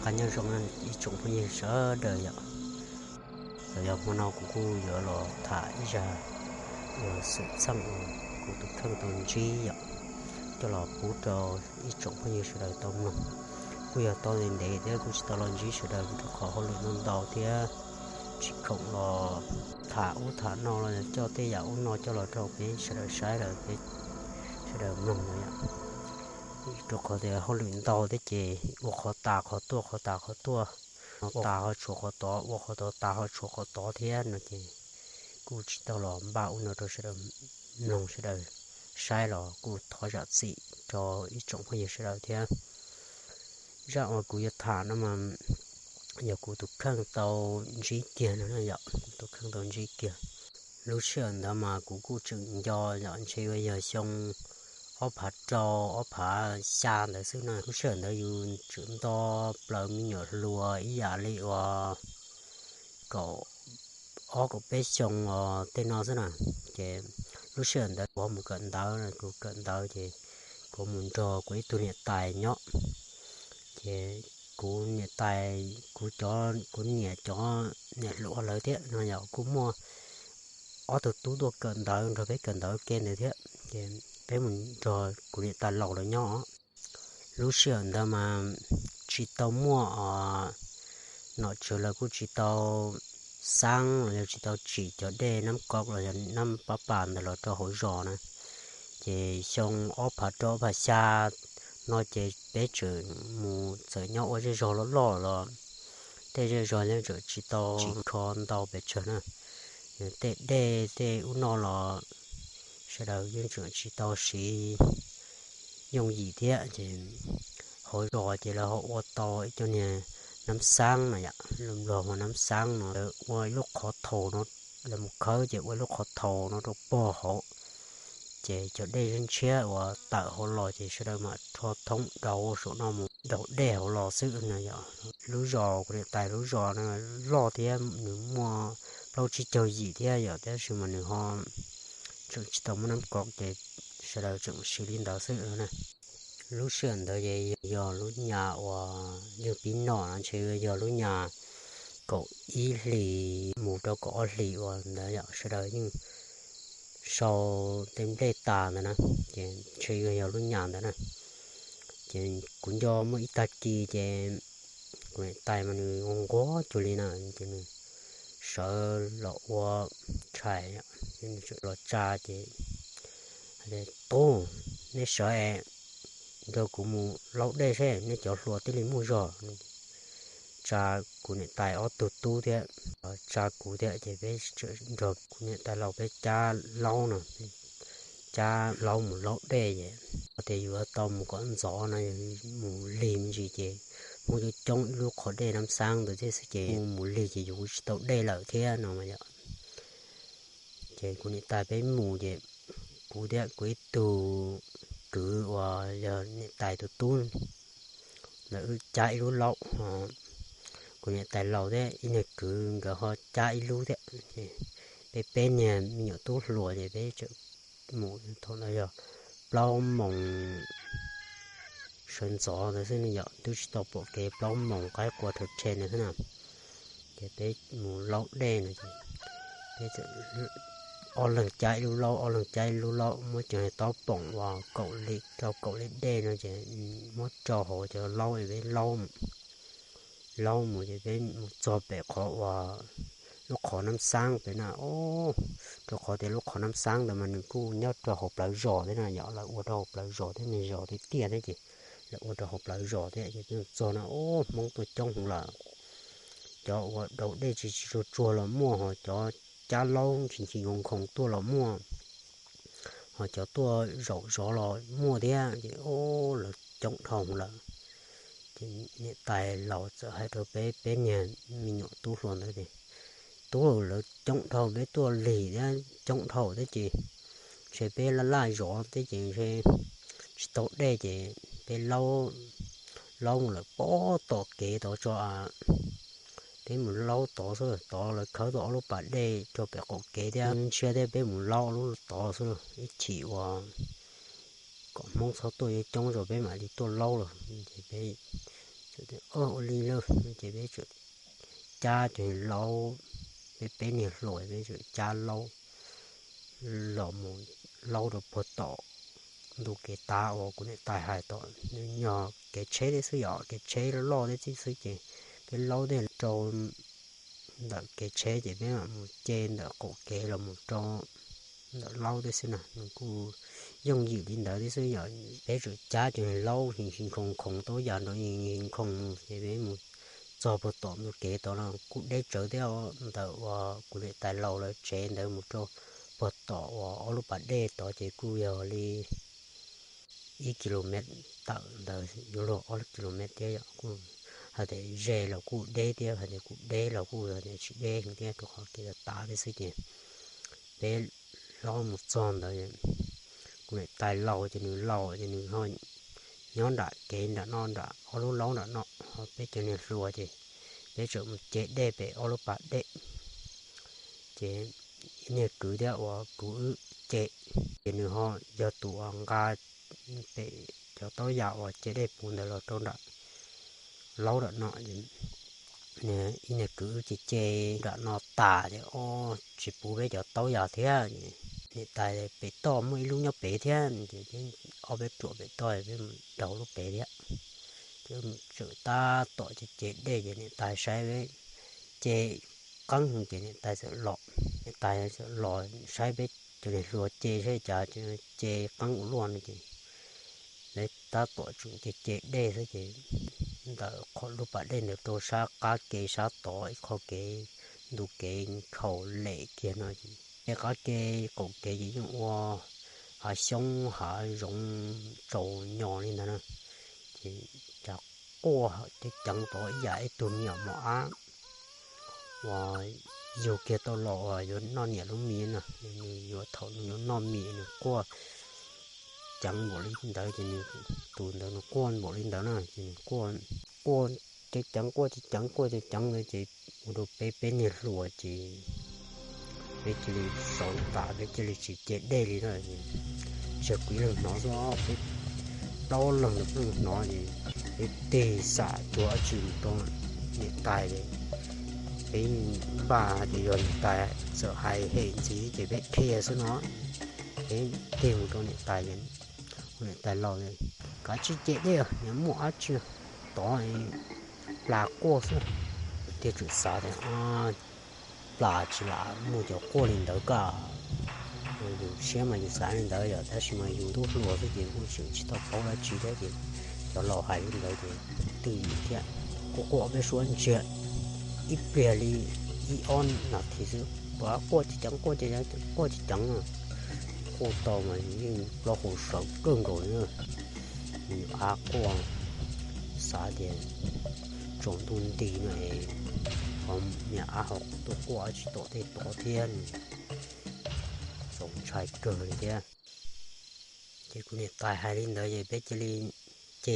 Qab nyob zoo ib tsoom phooj ywg sawv daws yom. Txawm yog hmo no kuv kuj yuav los tham ib zaj uas xwm txheej uas kuv tus kheej tau ntsib yom, coj los pub rau ib tsoom phooj ywg sawv daws tau mloog. Kuj yog tau ntev ntev thiab kuj tsis tau los ntsib sawv daws rau qhov hauj lwm ntau ntau thiab tsis khoom los tham ub tham no los coj tej yam ub no coj los rau peb sawv daws saib lawm peb sawv daws mloog no yom. Rau qhov tias hauj lwm ntau thiab ces ua qhov tas qhov tuaj qhov tas qhov tuaj, ua tas ho tshuav qhov tod, ua qhov tod tas ho tshuav qhov tod thiab no ces kuj tsis tau los npaj ub no rau sawv daws mloog sawv daws saib los kuj thov zam txim rau ib tsoom phooj ywg sawv daws thiab. Zaj uas kuv yuav tham no mas yog kuv tus kheej tau ntsib kiag no yom, kuv tus kheej tau ntsib kiag. Lub sij hawm ntawd mas kuv kuj tseem nco yom, ntshe yuav yog xyoo ob phav rau ob phav xya ntawd xwb na. Lub sij hawm ntawd yus tseem nto plaws me nyuam hluas ib yam li uas kaum ob kaum peb xyoo os tej no xwb na. Ces lub sij hawm ntawd kuv ho mus kawm ntawv, kuv kawm ntawv ces kuv mus nrog kuv ib tug niam tais nyob. Ces kuv niam tais, kuv cov, kuv niam cov niam hluas lawv thiab no yog kuj muaj ob tug tub tuaj kawm ntawv nrog peb kawm ntawv ke ntawd thiab. Ces peb mus nrog kuv niam tais laus lawv nyob. Lub sij hawm ntawd mas tsis tau muaj os, nom tswv lawv kuj tsis tau xab los yog tsis tau tsim cov dej Nab Koj los yog Nab Pab Pas ntawd los rau hauv zos na. Ces xyoo ob phav rau ob phav xya no ces peb tseem mus txawm nyob ua zej zog loj loj los tej zej zog yeej tseem tsis tau tsim kho ntau pes tsawg na. Tej dej tej ub no los sawv daws yeej tseem tsis tau siv yooj yim thiab ces hauv zos ces lawv ho ua tau ib co niag nab xab no yom, lus Nplog hu nab xab no, lawv ua ib lub qhov thaum no, lawv mus khawb ces ua ib lub qhov thaum no rau pog hauv. Ces cov dej ntshiab uas tawm hauv los ces sawv daws mam rho thoob dauv saum no mus dauv dej hauv los xwb no yom. Lub zos kuv niam tais lub zos no loj thiab nws muaj plaub tsib caug yim thiab yom, tab sis mas nws ho tseem tsis tau muaj Nab Koj ces sawv daws tseem siv li ntawd xwb na. Lub sij hawm ntawd ces yog lub nyas uas yeej pib noj no ntshe yog lub nyas kaum ib hlis mus rau kaum ob hlis uas ntawd yom, sawv daws yeej sau tej nplej tas ntawd na, ces ntshe yog lub nyas ntawd na. Ces kuv nco muaj ib tag kis ces kuv niam tais mas nws nquag cuag li na, ces nws sawv los ua tshais, los tsa ces, Tub, nej sawv es nrog kuv mus laub dej seb nej cov hluas thiaj li muaj zog. Tsa kuv niam tais ob tug tub thiab tsa kuv thiab ces peb nrog kuv niam tais laus peb cab laub no, cab laub mus laub dej ces tias yus yuav tau mus kom ntxov no, mus lig me ntsis ces Hmoob coob coob ib lub qhov dej Nab Xab ntawd thiab xwb ces mus lig ces yus kuj tsis tau dej lawm thiab no mas yom. Ces kuv niam tais peb mus ces kuv thiab kuv ib tug kwv uas yog niam tais tus tub ntawd wb cab ib lub laub, kuv niam tais laus thiab ib niag kwv nkawd ho cab ib lub thiab. Peb peb niag me nyuam tub hluas ces peb txawm mus, thaum ntawd yog plaub moos sawv ntxov ntawd xwb ne yom, twb tsis tau pom kev, plaub moos qaib qua rhawv rhe ntawd xwb na. Ces peb mus laub dej no ces peb txawm ob leeg cab ib lub laub, ob leeg cab ib lub laub, muab cov taub poom uas kaum li rau kaum li dej no ces muab rau hauv cov laub, peb laub mus, laub mus ces peb mus txog pem qhov uas lub qhov Nab Xab pem na, rau qhov tias lub qhov Nab Xab ntawd mas nws kuj nyob rau hauv plawv zos thiab na yom, lawv ua rau hauv plawv zos thiab, niag zos tiaj tiaj thiab ces lawv ua rau hauv plawv zos thiab ces peb mus txog na, ub, Hmoob tuaj coob heev lawm. Cov uas daus dej tsis tsis tsuag tsuag los muaj, ho cov cab laub ntshis ntshis nkhoos nkhoos tuaj los muaj, ho cov tuaj zaum zov los muaj thiab ces ub, lawv coob dhau heev lawm. Ces niam tais laus txawm hais rau peb peb niag me nyuam tub hluas ntawd tias, Tub, lawv coob dhau, peb tuaj lig thiab coob dhau thiab ces ntshe peb laj laj zov thiab ces ntshe tsis tau dej ces peb laub, laub mus lawm pob tom kev tod tso. Peb mus laub tod xwb, tod lawv khawb tau ob lub pas dej rau pem qaum kev thiab ntshiab thiab, peb mus laub lub tod xwb ib chim uas kom Hmoob txhob tuaj coob tso peb mam li tuaj laub los. Ces peb Ua li lauj, ces peb txawm cab cov laub, peb peb niag hluas peb txawm cab laub los mus laub rau puag tom ntu kev tav uas kuv niam tais hais tom, nws yog kev tsheb thiab xwb, yog kev tsheb loj loj thiab xwb ces peb laub tej rau ntawm kev tsheb ces peb mam mus ce ntawm qaum kev los mus rau ntawm laub tej xwb na. Nws kuj yooj yim li ntawd thiab xwb, yog peb txawm cab cov laub his his khoos khoos taub yas nrov his khoos mus ces peb mus txog puag tom ntu kev tod no kuj deb tsawv thiab, ntawm uas kuv niam tais laus lawv tsev ntawd mus rau puag tom uas ob lub pas dej tod ces kuj yog li ib kilomev tawm ntawd, yuav luag ob kilomev thiab yom. Kuj hais tias ze los kuj deb thiab, hais tias kuj deb los kuj hais tias tsis deb heev thiab, rau qhov kev tav thiab xwb ces peb laub mus txog ntawd, kuv niam tais laus ces nws laus ces nws ho nyob nram kev nram no, nram ob lub laub nram no, ho peb cov niag hluas ces peb txawm mus ce dej pem ob lub pas dej. Ces ib niag kwv thiab uas kwv wb ce, ces nws ho yog tus uas nqa pem cov taub yas uas ce dej puv ntawd los rau nram laub nram no. Ib niag kwv wb ce ce nram no tas ces ob tsis puv peb cov taub yas thiab. Niam tais pem toj muaj ib lub nyob pem thiab, ces ob peb ruam pem toj peb mus daus lub pem thiab. Ces txawm tab tom ce ce dej ces niam tais saib peb ce qeeb ces niam tais txawm los, niam tais txawm los saib peb cov niag hluas ce saib cas ce qeeb ua luaj no ces lawv tab tom tseem ce ce dej xwb ces ntawm qhov lub pas dej ntawd rau sab qab kev sab tod ib qho kev, ntu kev nkhaus lem kiag no ces qab kev qaum kev ces yeej ua hav xyoob hav zoov tsaus nyo li ntawd na. Ces cas quaj ceev ceev tod ib yam ib tug me nyuam mos ab uas yug kiag tau los uas yuav noj niam lub mis no, nws yuav thaum nws yuav noj mis nws quaj ceev npaum li ntawd ces nws, tus ntawd nws quaj npaum li ntawd na ces nws quaj, quaj ceev ceev quaj ceev ceev quaj ceev ceev ntawd ces ua rau peb peb niag hluas ces peb cia li saum tas peb cia li tsis ce dej li na. Tsawg kuv ib leeg hnov xwb, peb plaub leeg ntawd peb hnov ces peb tig xam cuag dab tsi mus rau niam tais. Peb npaj tias yog niam tais txawm hais hem ntxiv ces peb dhia xwb no. Peb tig mus rau niam tais, niam tais laus, kav tsij ce dej, nws muaj dab tsi tod, plas quaj xwb. Tiag tseem xav tias plas tsis lam muaj cov quaj li ntawd kaj. Yus siab mas yus xav li ntawd yom, tab sis mas yus tub hluas xwb ces kuj tseem tsis tau paub dab tsi thiab ces cov laus hais li ntawd ces twj ywm thiab. Quaj quaj peb suab ntsiag ib pliag li ib ob nas this xwb, quaj ceev ceev quaj ceev ceev quaj ceev ceev, quaj tau mas yeej plaub hau sawv kawg nkaus li. Nws av quaj, xav tias tsaus ntuj nti no es ho niam av ho tuaj quaj tsis tom tej tod thiab, txaus ntshai kawg li thiab. Ces kuv niam tais hais li ntawd ces peb cia li ce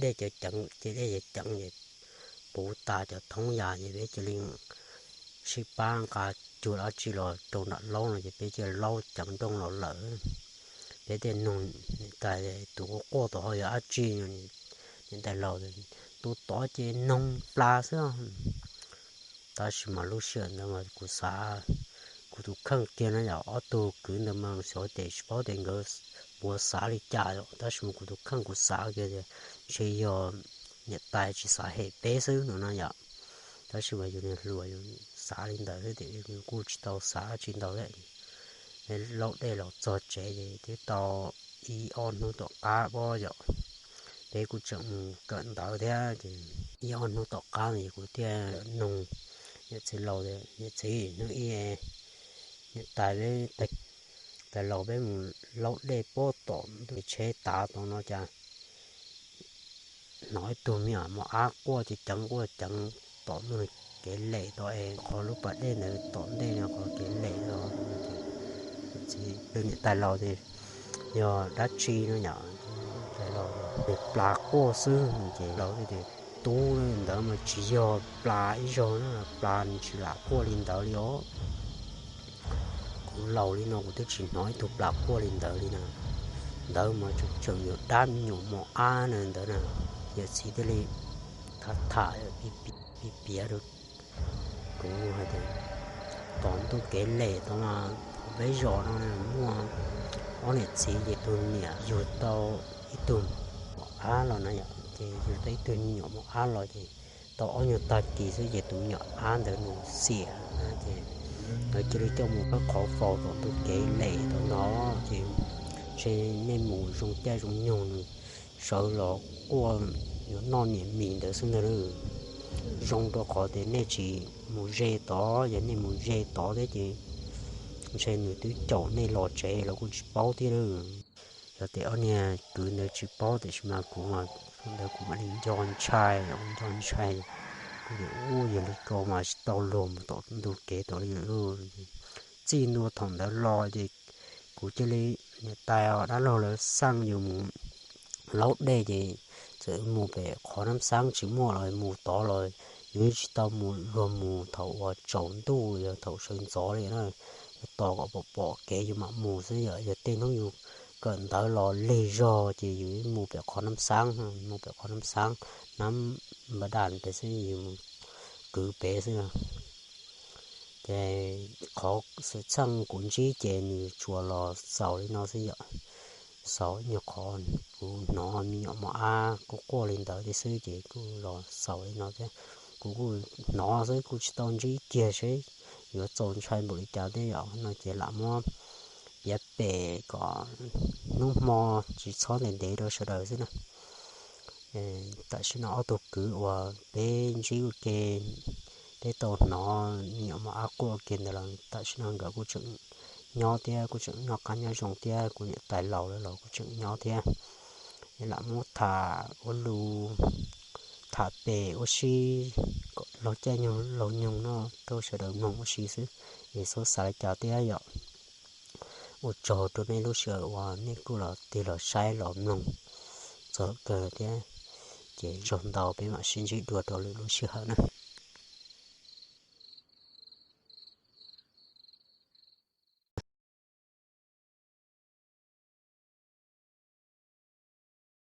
dej cov ceev, ce dej cov ceev ces puv tas cov thoob yas ces peb cia li sib pab nqa cuag dab tsi los rau nram laub no ces peb cia li laub ceev nrooj los lawm. Peb thiaj nug niam tais, tus quaj quaj tod ho yog dab tsi? Niam tais laus, tus tod ces noog plas xwb. Tab sis mas lub sij hawm ntawd mas kuv xav, kuv tus kheej kiag na yom, ob tug kwv ntawd mas xyov ces tsis paub tias nkawd puas xav li cas yom, tab sis mas kuv tus kheej kuv xav kiag tias ntshe yog niam tais tsis xav hem peb xwb no na yom. Tab sis mas yus niag hluas yus xav li ntawd xwb ces yus kuj tsis tau xav dab tsi ntau thiab. Laub dej los txog tsev ces twb tau ib ob hnub tom qab pob yom, peb kuj tseem mus kawm ntawv thiab ces ib ob hnub tom qab no ces kuv thiaj nug niam txiv laus tias, niam txiv, hnub ib niam tais peb, tais laus peb mus laub dej pob tom ntu tsheb tav tod no cas hnov ib tug me nyuam mos ab quaj ceev ceev quaj ceev tom ntu kev lem tod es qhov lub pas dej ntawd tom ntej no qhov kev lem tod. Niam tais laus tias yog dab tsi no yom, tais laus tias plas quaj xwb ces laus tias tub, ntawd mas tsis yog plas ib zaug na, plas nws tsis lam quaj li ntawd li os. Kuv laus li no kuv twb tsis hnov ib tug plas quaj li ntawd li na. Ntawd mas tseem tseem yog dab me nyuam mos ab na ntawd na. Yawm txiv thiaj li tham, piav piav rau kuv hais tias tom ntuj kev lem tod mas hauv peb zos no muaj ob niam txiv ces tus niam yug tau ib tug mos ab los na yom, ces yug tau ib tug me nyuam mos ab los ces tau ob nyuag tag kis xwb ces tus me nyuam ab ntawd nws xiam na ces lawv cia li coj mus rau qhov faus tom ntuj kev lem tod no ces ntshe nej mus zoo caij zoo nyoog nws sawv los quaj yuav noj niam mis ntawd xwb ntag. Zoo rau qhov tias nej tsis mus ze tod, yog nej mus ze tod thiab ces ntshe nws twb caum nej los tsev los kuj tsis paub thiab lawm. Yog tias ob niag kwv ntawd tsis paub tiam sis mas kuv mas hnub ntawd kuv mam li nco ntshai, nco ntshai, kuv tias ub, yog li ko mas tsis tau luag mus tom ntuj kev tod li lawm. Txij ntua thaum ntawd los ces kuv cia li, niam tais os dab laug lawv xaj yus mus laub dej ces txawm mus pem qhov Nab Xaab tsis muaj los mus tod los yus tsis tau mus, luag mus thaum uas tsaus ntuj yog thaum sawv ntxov li na, yus tos kom pom pom kev yus mam mus xwb yom. Yog tej hnub yus kawm ntawv los lig zog ces yus mus pem qhov Nab Xaab, mus pem qhov Nab Xaab, Nab Npa Daj pem xwb, yus mus kwv pem xwb. Ces qhov xwm txheej kuv ntsib ces nws tsuas los xaus li no xwb yom. Xaus nyuag qhov kuv hnov me nyuam mos ab quaj quaj li ntawd thiab xwb ces kuj los xaus li no thiab. Kuv kuj hnov xwb kuj tsis tau ntsib kiag seb yuav txaus ntshai npaum li cas thiab yom. No ces lam muab piav pem kom hnub hmo tsis txhob ntev ntev rau sawv daws xwb na. Tam sim no ob tug kwv uas peb ntsib ua ke, peb tau hnov me nyuam mos ab quaj ua ke ntawd los tam sim no nkawd kuj tseem nyob thiab, kuj tseem noj qab nyob zoo thiab, kuv niam tais laus lawv los kuj tseem nyob thiab. Lam muab tham ua lus, tham pem ua si, kom laug caij nyoog laug nyoog no rau sawv daws mloog ua si xwb, es txhob xav li cas thiab yom. Ua tsaug rau nej lub sij hawm uas nej kuj los tig los saib los mloog txog kawg thiab. Ces tsaug ntau, peb mam sib ntsib dua rau lwm lub sij hawm na.